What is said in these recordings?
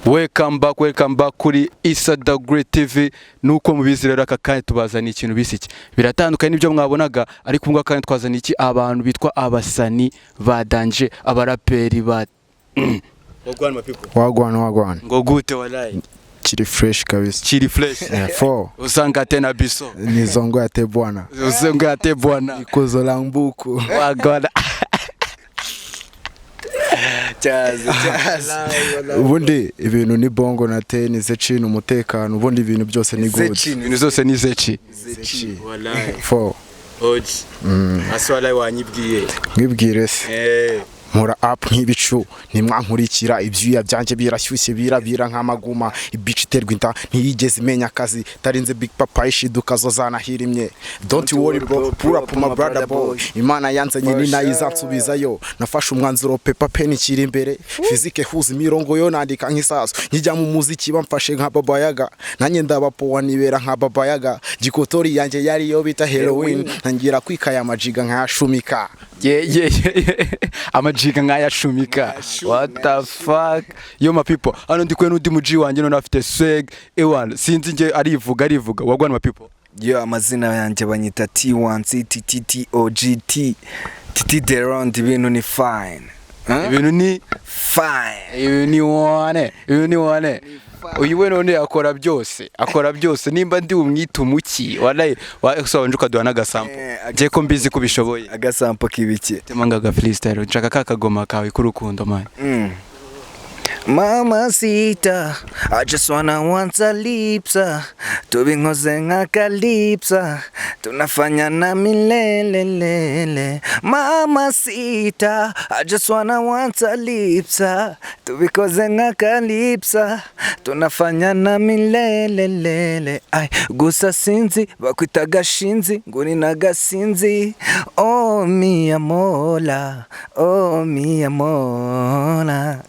Welcome back, welcome back kuri Isa the Great TV. Nuko mubizi rero, aka kanya tubazaniye ikintu bise iki biratandukanye n'ibyo mwabonaga, ariko ubwo kanya twazaniye iki abantu bitwa abasani ba danger, abaraperi ba Wagwan, my people. Wagwan, wagwan. Ngo gute walai? Kiri fresh kabisa. Chiri fresh. Eh, four. Usanga tena biso. Ni zongo ya te bwana. Usanga te bwana. Ikozo la mbuku. Wagwan. Cyaze cyaze. Ubundi ibintu ni bongo na te ni zecini umutekano, ubundi ibintu byose ni good. Zecini. Ibintu zose ni zeci. Zeci. Walai. Four. Oji. Ase walai wanyibwiye. Mwibwire se. Eh. Nkora up nk'ibicu, ntimwankurikira, ibyuya byanjye birashyushye, birabira nk'amaguma. Ibici iterwa inda ntiyigeze imenya akazi tarinze big papa ishiduka zo zanahirimye. Don't you worry bro, pull up my brother boy. Imana yanzanye ni nayo izansubizayo. Nafashe umwanzuro, paper pen ikiri imbere, physique huza imirongo yo nandika nk'isasu. Nkijya mu muziki bamfashe nka Baba Yaga, nanjye ndabapowa nibera nka Baba Yaga. Gikotori yanjye yariyo bita heroin, ntangira kwikaya amajiga nkayashumika. Yeah. Amajiga nkayashumika. What the fuck? Yo my people, hano ndi kumwe n'undi muji wanjye none afite swag. Ewan, sinzi nge arivuga arivuga. Wagwan, my people. Yo, amazina yanjye banyita T1C TTTOGT TT the round. Ibintu ni fine. Huh? Ibintu ni fine. Ibintu ni wane, ibintu ni wane. Uyu we none akora byose, akora byose. Nimba ndi umwita umuki wallahi wabanje ukaduha n'agasample. Eh. Ngiye ko mbizi ko ubishoboye. Agasample k'ibiki? Tema ngaga freestyle, nshaka ka kagoma kawe k'urukundo, man. Mamacita, I just wanna want a lipsa, tubinkoze nka kalipsa, tunafanya na milelelele. Mamacita, I just wanna want a lipsa, tubikoze nka kalipsa, tunafanya na milelelele. Ay, gusa sinzi bakwita gashinzi ngo ni nagasinzi. Oh mi amola, oh mi amola.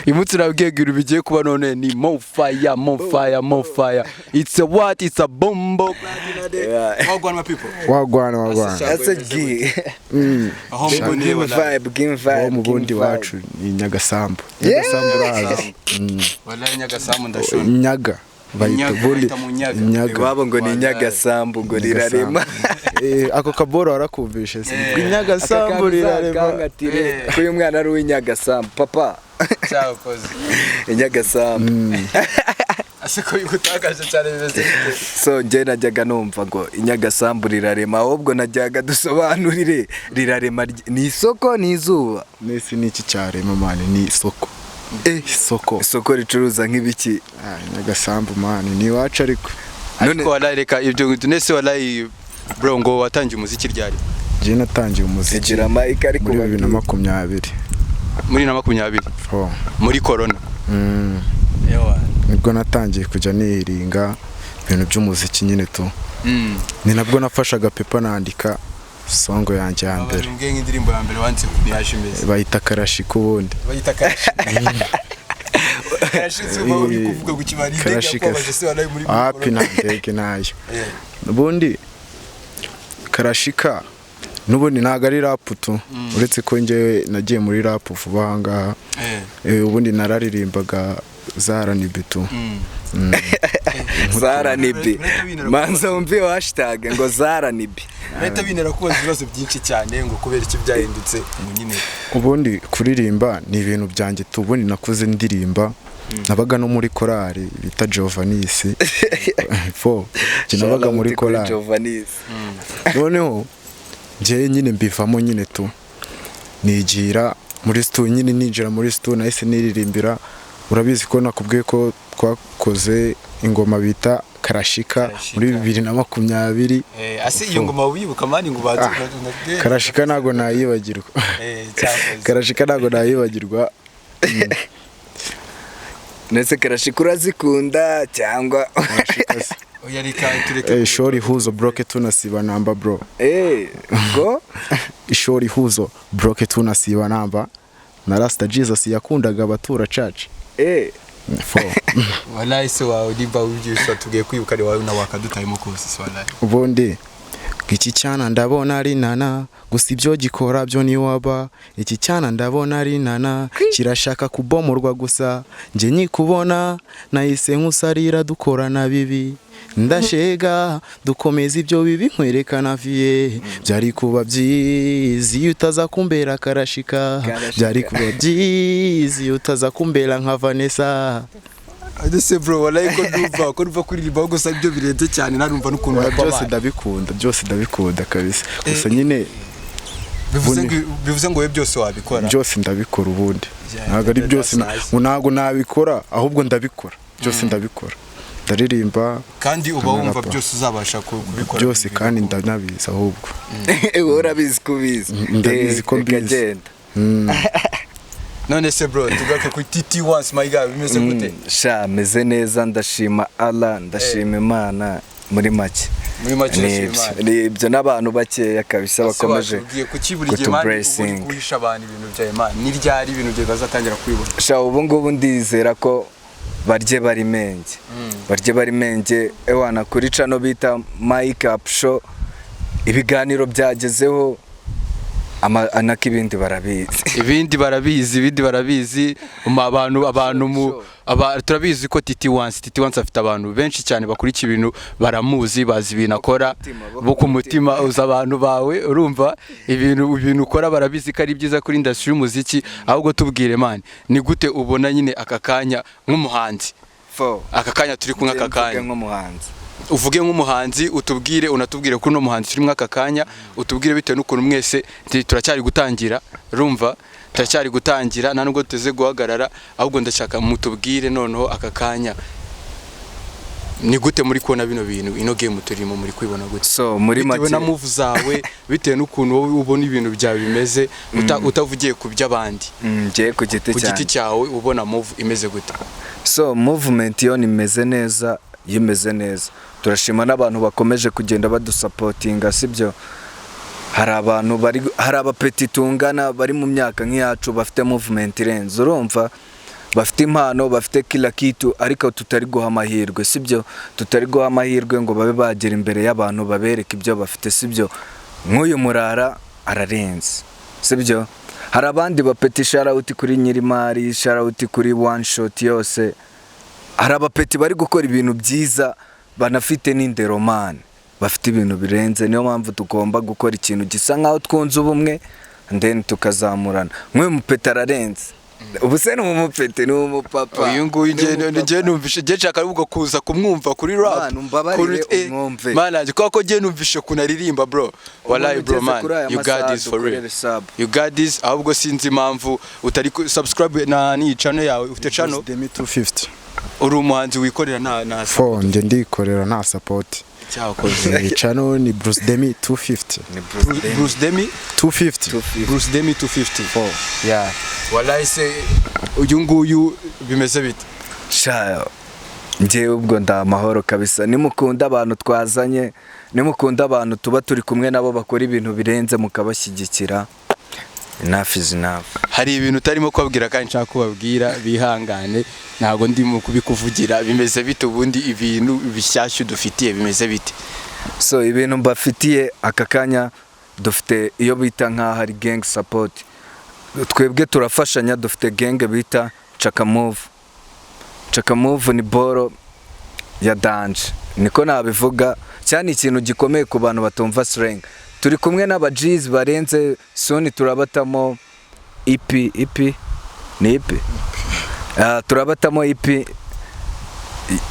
Uyu munsi urabwiye ngo ibintu bigiye kuba none ni mo fire, mo fire, mo fire. It's a what? It's a bombo. Yeah. Wagwan, my people. Wagwana, wagwana. That's a G. Aho mboneye Give me wallahi. vibe, give me vibe. Wo mu give me bundi vibe. wacu ni Nyagasambu. Nyagasambu urahazi? Wallahi Nyagasambu ndashona. Nyaga bayita Nyaga, ubundi. bayita mu Nyaga. Nyaga. Iwabo ngo ni Nyagasambu ngo rirarema. Eh, ako kaboro warakumvishe se? Nyagasambu rirarema. Kangatire ko uyu mwana ari uw'inyagasambu papa. Cyakoze. Inyagasambu. Ase ko bigutakaje cyane bimeze bite? So njye najyaga numva ngo inyagasambu rirarema, ahubwo najyaga dusobanurire rirarema ni isoko, ni izuba? Nese ni iki cyarema, man? Ni isoko. Eh, isoko. Isoko ricuruza nk'ibiki? Ah, Nyagasambu, man, ni iwacu ariko. Ariko wallahi reka ibyo nese. Wallahi bro, ngo watangiye umuziki ryari? Njye natangiye umuziki Zigira mic ariko. muri 2020. Muri na 20? Oh. Muri corona? Ewa. Nibwo natangiye kujya niringa ibintu by'umuziki nyine tu. Ni nabwo nafashaga paper nandika song yanjye ya mbere. Mbwiye nk'indirimbo ya mbere wanditse ku yaje imeze. Bayita Karashika ubundi. Bayita Karashika. Karashika uba uri kuvuga ku kibari indege Karashika. yakubabaje se wallahi muri Wapi, nta ndege nayo. Ubundi Karashika n'ubundi ntabwo ari rap tu, uretse ko njyewe nagiye muri rap vuba aha ngaha. Eh, ubundi nararirimbaga za R&B tu. Zara nibi, manza wumve iyo hashtag ngo Zara nibi. Leta bintera kubaza ibibazo byinshi cyane ngo kubera iki byahindutse ngo nyine. Ubundi kuririmba ni ibintu byanjye tu. Ubundi nakuze ndirimba, nabaga no muri korali bita Giovannis fo. Njye nabaga muri korali. Giovannis. Noneho njyewe nyine mbivamo nyine tu, nigira muri stu nyine, ninjira muri stu nahise niririmbira. Urabizi ko nakubwiye ko twakoze ingoma bita Karashika Karashika. muri 2020. Ase iyo ngoma wibuka, man, ngo baze? Karashika ntabwo nayibagirwa. Cyakoze. Karashika ntabwo nayibagirwa. Ndetse Karashika urazikunda cyangwa? Oya, reka tureke. Eh, ishori huzo broke tunasiba namba bro. Eh, ngo? Ishori huzo broke tunasiba namba na Rasta Jesus yakundaga abatura church. Eh. Fo. Wallahi se wawe nimba ubyisha tugiye kwibuka ari wawe na wakadutayemo kose se wallahi. Ubundi Iki cyana ndabona ari nana, gusa ibyo gikora byo ni waba. Iki cyana ndabona ari nana, kirashaka kubomorwa gusa. Njye nyikubona nahise nkusarira, dukorana bibi ndashega, dukomeza ibyo bibi nkwerekana vie. Byari kuba byiza iyo utaza kumbera karashika. Karashika. Byari kuba byiza iyo utaza kumbera nka Vanessa. Ese bro, wallahi ko ndumva kuririmba gusa ibyo birenze cyane, narumva n'ukuntu Oya, rap byose abaye. Ndabikunda byose, ndabikunda kabisa, gusa nyine Bivuze ngo wowe byose wabikora? Byose ndabikora ubundi. Yeah, Ntabwo ari byose that's nice. Ntabwo nabikora, ahubwo ndabikora byose, ndabikora, ndaririmba. Kandi uba wumva nkanarapa. Byose uzabasha kubikora. Byose, kandi ndanabizi ahubwo. Wowe urabizi ko ubizi? Ndabizi ko Eh, mbizi. bikagenda. None se bro, tugaruke kuri TT Once, my guy, bimeze gute? Sha, meze neza, ndashima Allah, ndashima Imana muri make. Muri make Ni urashima ibyo. Imana. Ni ibyo n'abantu bakeya kabisa bakomeje Watubwiye kuki buri gihe, man, uba uri kutublessing. guhisha abantu ibintu byawe, man? Ni ryari ibintu byawe bazatangira kubibona? Sha, ubu ngubu ndizera ko barye bari menge, barye bari menge. Ewana, kuri channel bita Mike Up Show ibiganiro byagezeho, anaka ibindi barabizi. Ibindi barabizi, ibindi barabizi. Abantu mu Sure. Turabizi ko TT Once afite abantu benshi cyane bakurikiye ibintu, baramuzi, bazi ibintu akora. Mutima, bo Bo ku mutima. Uzi abantu bawe, urumva ibintu ukora barabizi ko ari byiza kuri industry y'umuziki. Ahubwo tubwire, man, ni gute ubona nyine aka kanya nk'umuhanzi? Fo. Aka kanya turi kumwe, aka Mvuge kanya nk'umuhanzi. Uvuge nk'umuhanzi, utubwire, unatubwire kuri uno muhanzi turimo aka kanya, utubwire bitewe n'ukuntu mwese turacyari gutangira, urumva turacyari gutangira, nta nubwo tuteze guhagarara. Ahubwo ndashaka mutubwire noneho aka kanya ni gute muri kubona bino bintu, ino game turimo muri kwibona gute? So muri Bitewe make na move zawe, bitewe n'ukuntu wowe ubona ibintu byawe bimeze, utavugiye ku by'abandi. Njye ku giti Ku giti cyanjye. cyawe ubona move imeze gute? So movement yo nimeze neza, yimeze neza. Turashima n'abantu bakomeje kugenda badusupportinga, sibyo? Hari abantu bari, hari abapeti tungana bari mu myaka nk'iyacu bafite movement irenze, urumva bafite impano, bafite kila kitu, ariko tutari guha amahirwe, sibyo? Tutari guha amahirwe ngo babe bagera imbere y'abantu babereke ibyo bafite, sibyo? Nk'uyu murara ararenze, sibyo? Hari abandi bapeti, shout kuri Nyirimari, shout kuri One Shot yose. Hari abapeti bari gukora ibintu byiza, banafite n'inderomani, bafite ibintu birenze. Niyo mpamvu tugomba gukora ikintu gisa nkaho twunze ubumwe, then tukazamurana. Nk'uyu mupeti ararenze. Ubu se ni umupeti, ni umupapa. Uyu nguyu Ni njye umupapa. Njye numvishe, njye nshaka ahubwo kuza kumwumva kuri rap. Man, umbabarire umwumve. Man, nanjye kubera ko njye numvishe ukuntu aririmba, bro, wallahi bro, Ugeze man, kuri aya you got masaha this for real. dukorere sub. You got this. Ahubwo sinzi impamvu utari subscribe na ni channel yawe. Ufite channel? Demi 250. Uri umuhanzi wikorera nta Fo, njye ndikorera, nta support. Cyakoze. Channel ni Bruce Demi 250. Ni Bruce Demi. Bruce Demi. 250. Bruce Demi 250. Fo. Yeah. Wallahi se uyu nguyu bimeze bite? Sha, njyewe ubwo nda amahoro kabisa. Nimukunda abantu twazanye, nimukunda abantu tuba turi kumwe nabo bakora ibintu birenze, mukabashyigikira, enough is enough. Hari ibintu utarimo kubabwira kandi nshaka kubabwira, bihangane, ntabwo ndimo kubikuvugira. Bimeze bite ubundi? Ibintu bishyashya udufitiye bimeze bite? So ibintu mbafitiye aka kanya, dufite iyo bita nk'aho ari gang support. Twebwe turafashanya, dufite gang bita Chaka Move. Chaka Move ni boro ya danger, niko nabivuga cyane, ikintu gikomeye ku bantu batumva slang. Turi kumwe n'aba G's barenze. Soon turabatamo EP. EP ni EP. Ah, turabatamo EP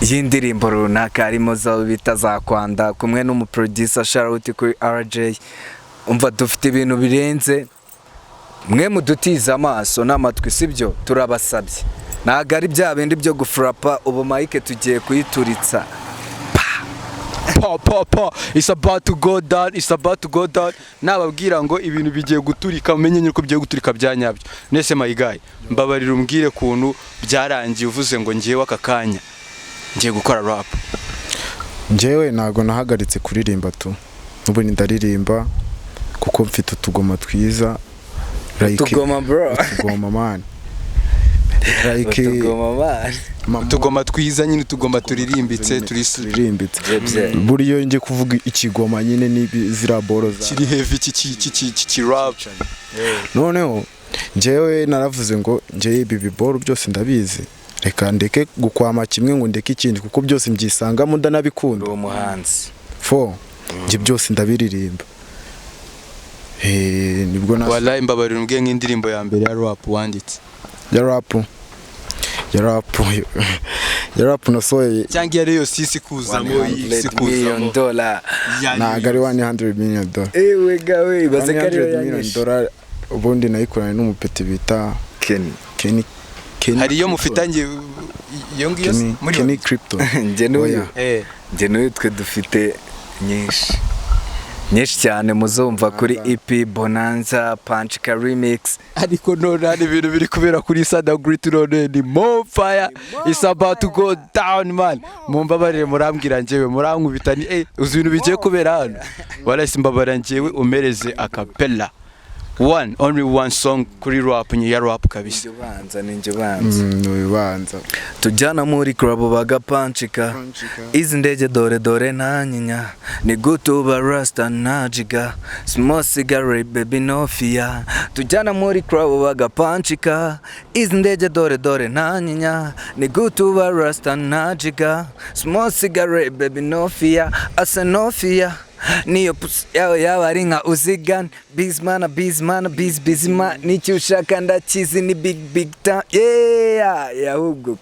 y'indirimbo runaka, harimo zo bita za Kwanda, kumwe n'umuproducer, shout kuri RJ. Umva, dufite ibintu birenze. Mwe mudutize amaso n'amatwi, sibyo? Turabasabye, ntabwo ari bya bindi byo gufurapa. Ubu mike tugiye kuyituritsa. Pa pa pa, it's about to go down, it's about to go down. Nababwira ngo ibintu bigiye guturika, umenye nyine ko bigiye guturika bya nyabyo. Nese my guy, mbabarira umbwire kuntu byarangiye uvuze ngo ngiyewe aka kanya ngiye gukora rap. Njyewe ntabwo nahagaritse kuririmba tu, n'ubundi ndaririmba kuko mfite utugoma twiza, like Utugoma, bro. Utugoma, man. Like Utugoma man. Utugoma twiza nyine, utugoma turirimbitse, turi turirimbitse. Bye. Buriyo njye kuvuga ikigoma nyine ni ziriya boro za kiri heavy, iki rap. Noneho njyewe naravuze ngo njyewe ibi biboro byose ndabizi, reka ndeke gukwama kimwe ngo ndeke ikindi, kuko byose mbyisangamo ndanabikunda. Uri umuhanzi. Fo njye byose ndabiririmba. Nibwo na Wallahi mbabarira umbwiye nk'indirimbo ya mbere ya rap wanditse. Ya rap nasohoye Cyangwa iyo ari yo sisi kuzamo isi 100 million kuzamo dollar. Ntabwo ari 100 million dollar. Ewe gawe, ibaze ko ariyo 100 million yanyishe. dollar ubundi nayikoranye n'umupeti bita Kenny. Kenny, Kenny. Hari iyo mufitanye iyo ngiyo Kenny, muri Kenny Crypto. Njye n'uyu. Oya. Njye n'uyu twe dufite nyinshi. Nyinshi cyane muzumva kuri EP Bonanza Punchka Remix. Ariko none hari ibintu biri kubera kuri Sada Great, none ni more fire, it's about to go down man. Mumbabarire, murambwira njyewe murankubita ni uzi ibintu bigiye kubera hano. Warasi mbabarira njyewe umereze acapella one, only one song kuri rap nye ya rap kabisa. Ninjye ubanza, ninjye ubanza. Ubanza. Tujyana muri club bagapanchika, izi ndege dore dore nta nyinya, ni gute uba rasta ntajiga, small cigarette baby no fear. Tujyana muri club bagapanchika, izi ndege dore dore nta nyinya, ni gute uba rasta ntajiga, small cigarette baby no fear, asa no fear. Niyo pusi yawe yaba ari nka uzigana bizimana bizimana biz bizima, nicyo ushaka ndakizi, ni big big town, yeah, yahubwo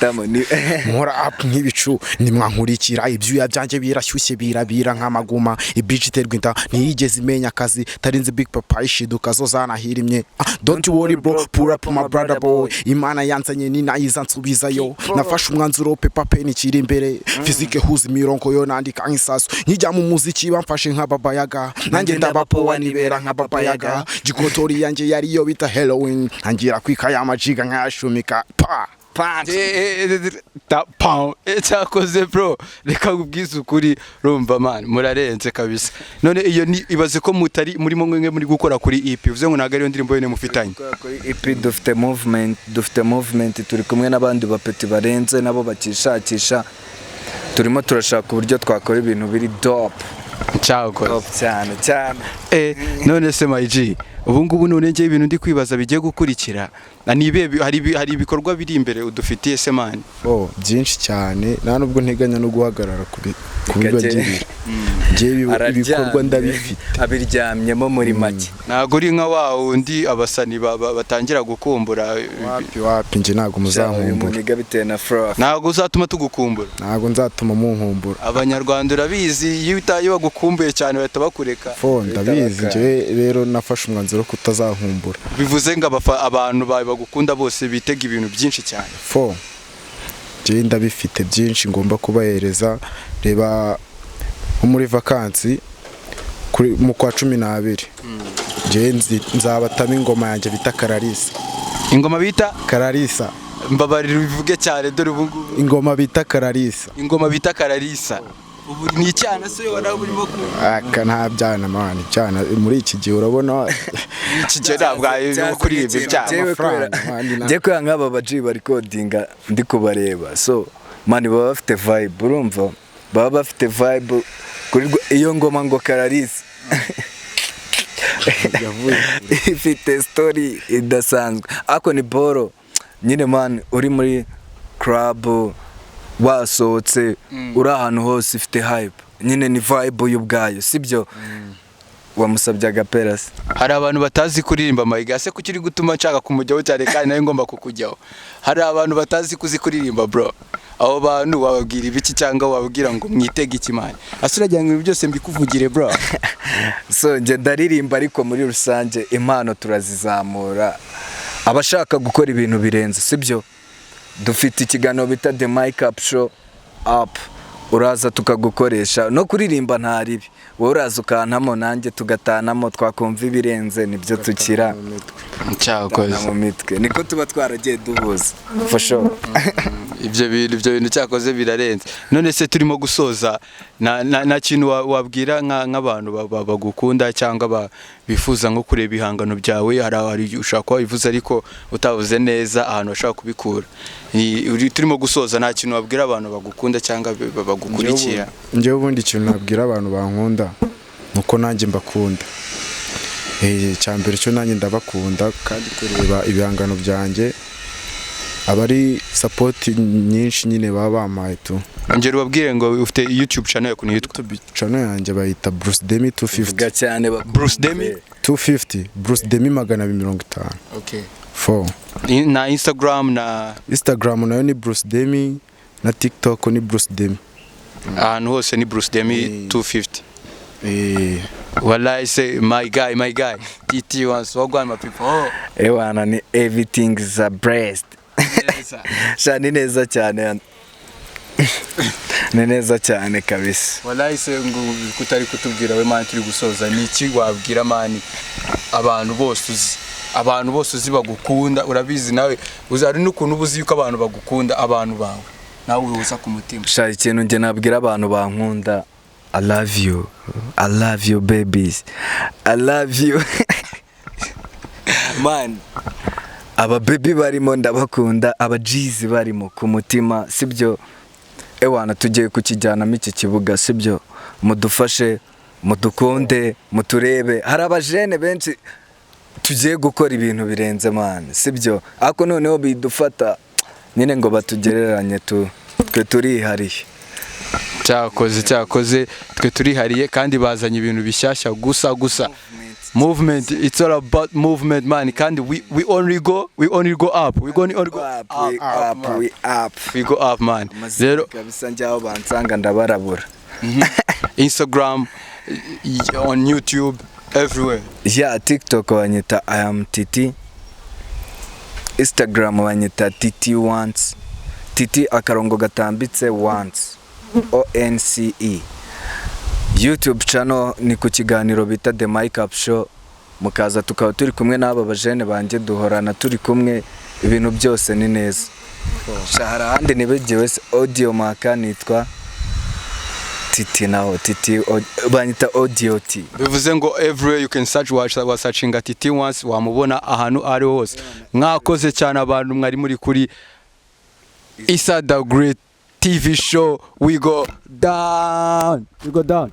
tamo ni Nkora up nk'ibicu, nimwankurikira ibyuya byanjye birashyushye birabira nk'amaguma. Ibici iterwa inda ntiyigeze imenya akazi, tarinze big papa ishiduka zo zanahirimye. Ah, don't you worry bro, pull up my brother boy. Imana yanzanye ni nayiza nsubizayo, nafashe umwanzuro, paper pen ikiri imbere, physique huza imirongo yo nandika nk'isasu. Nkijya mu muziki bamfashe nka Baba Yaga, nanjye ndabapowa nibera nka Baba Yaga. Gikotori yanjye yariyo bita Halloween, ntangira kwika y'amajiga nkayashumika pa. Punch. Cyakoze bro, reka nkubwize ukuri, rumva man, murarenze kabisa. None iyo ni ibaze ko mutari murimo mwe muri gukora kuri EP, bivuze ngo ntabwo ariyo ndirimbo yonyine mufitanye. Kuri EP dufite movement, dufite movement, turi kumwe n'abandi bapeti barenze nabo bakishakisha, turimo turashaka uburyo twakora ibintu biri dope. Cyakoze. Dope cyane cyane. None se my G, ubu ngubu none njye ibintu ndi kwibaza bigiye gukurikira na ni ibihe hari ibikorwa biri imbere udufitiye se man? Oh, byinshi cyane, nta nubwo nteganya no guhagarara kubibagirira. Njyewe ibikorwa ndabifite. Abiryamyemo muri make. Ntabwo uri nka wa wundi abasani batangira gukumbura. Wapi wapi, njye ntabwo Uyu muzankumbura. muniga bitewe na flow. Ntabwo uzatuma tugukumbura. Ntabwo nzatuma munkumbura. Abanyarwanda urabizi, iyo bagukumbuye cyane bahita bakureka. Fo ndabizi. Baka. Njyewe rero nafashe umwanzuro wo kutazankumbura. Bivuze ngo abantu bawe bagukunda bose bitega ibintu byinshi cyane. Fo njyewe ndabifite byinshi ngomba kubahereza. Reba nko muri vakansi mu kwa 12, njyewe nzabatamo ingoma yanjye bita Kararisa. Ingoma bita? Kararisa. Mbabarira ubivuge cyane dore ubu ngubu. Ingoma bita Kararisa. Ingoma bita Kararisa. Ubu ni icyana se wari urimo ku Aka nta byana man, icyana muri iki gihe urabona. Iki gihe ntabwo ari kuririmba ibyaha. Amafaranga, man, Njye kubera nk'aba baji bari kodinga ndi kubareba, so man baba bafite vibe, urumva baba bafite vibe kuri iyo ngoma ngo Kararisa Yavuye. Ifite story idasanzwe, ariko ni boro nyine man, uri muri club wasohotse, uri ahantu hose, ifite hype nyine, ni vibe y'ubwayo, sibyo? Wamusabye agapera se? Hari abantu batazi kuririmba mayiga se, kuki uri gutuma nshaka kumujyaho cyane kandi nawe ngomba kukujyaho? Hari abantu batazi kuzi kuririmba bro, abo bantu wababwira ibiki cyangwa wababwira ngo mwitege iki man? Ase uragira ngo ibi byose mbikuvugire bro? So njye ndaririmba, ariko muri rusange impano turazizamura, abashaka gukora ibintu birenze, sibyo? Dufite ikiganiro bita The Mic Up Show Up, uraza tukagukoresha no kuririmba, nta ribi, wowe uraza ukantamo nanjye tugatanamo, twakumva ibirenze nibyo tukira Cyakoze. mu mitwe, niko tuba twaragiye duhuza for sure. Ibyo bintu cyakoze birarenze. None se turimo gusoza, na kintu wabwira nk'abantu bagukunda cyangwa bifuza nko kureba ibihangano byawe? Hari ushobora kuba wabivuze ariko utavuze neza ahantu bashobora kubikura. Turimo gusoza, nta kintu wabwira abantu bagukunda cyangwa bagukurikira? Njyewe ubundi ikintu nabwira abantu bankunda ni uko nanjye mbakunda. Icya mbere cyo nanjye ndabakunda, kandi kureba ibihangano byanjye aba ari support nyinshi nyine baba bampaye tu. Ongera ubabwire ngo ufite YouTube channel, ukuntu yitwa. YouTube channel yanjye bayita Bruce Demi 250. Vuga cyane. Bruce Demi? 250, Bruce Demi 250. Okay. 4. Na Instagram na Instagram nayo ni Bruce Demi, na TikTok ni Bruce Demi. Ahantu hose ni Bruce Demi 250. Eh. Wallahi say my guy, my guy TT wants wagwan, my people. Oh. Ewana, ni everything is a blessed. Sha, ni neza cyane, ni neza cyane kabisa. Wallahi se ngo kutari kutubwira we man, turi gusoza, ni iki wabwira, man, abantu bose uzi, abantu bose uzi bagukunda? Urabizi nawe uzi, hari n'ukuntu uba uzi yuko abantu bagukunda, abantu bawe nawe ubihuza ku mutima. Sha, ikintu njye nabwira abantu bankunda, I love you, I love you babies, I love you man. Aba baby barimo ndabakunda, aba G's barimo ku mutima, sibyo? Ewana, tugiye kukijyanamo iki kibuga, sibyo? Mudufashe, mudukunde, muturebe. Hari abajene benshi tugiye gukora ibintu birenze, man, sibyo? Ariko noneho bidufata nyine ngo batugereranye tu, twe turihariye. Cyakoze, cyakoze twe turihariye, kandi bazanye ibintu bishyashya gusa gusa. Movement, it's all about movement, man. Kandi we only go up, we only go up, we up, we up. We go up, man. Rero kabisa njyaho bansanga ndabarabura. Instagram, on YouTube, everywhere. Ya, TikTok banyita I am Titi, Instagram banyita Titi Once, Titi akarongo gatambitse once, Once. YouTube channel ni ku kiganiro bita The Mic Up Show, mukaza tukaba turi kumwe n'aba bajene banjye, duhorana turi kumwe, ibintu byose ni neza. Sha, hari ahandi nibagiwe se? Audio Maka nitwa Titi, naho Titi banyita Audio T. Bivuze ngo everywhere you can search, wasearchinga Titi Once, wamubona ahantu ari hose. Mwakoze cyane abantu mwari muri kuri Isa the Great TV Show. We go down, we go down.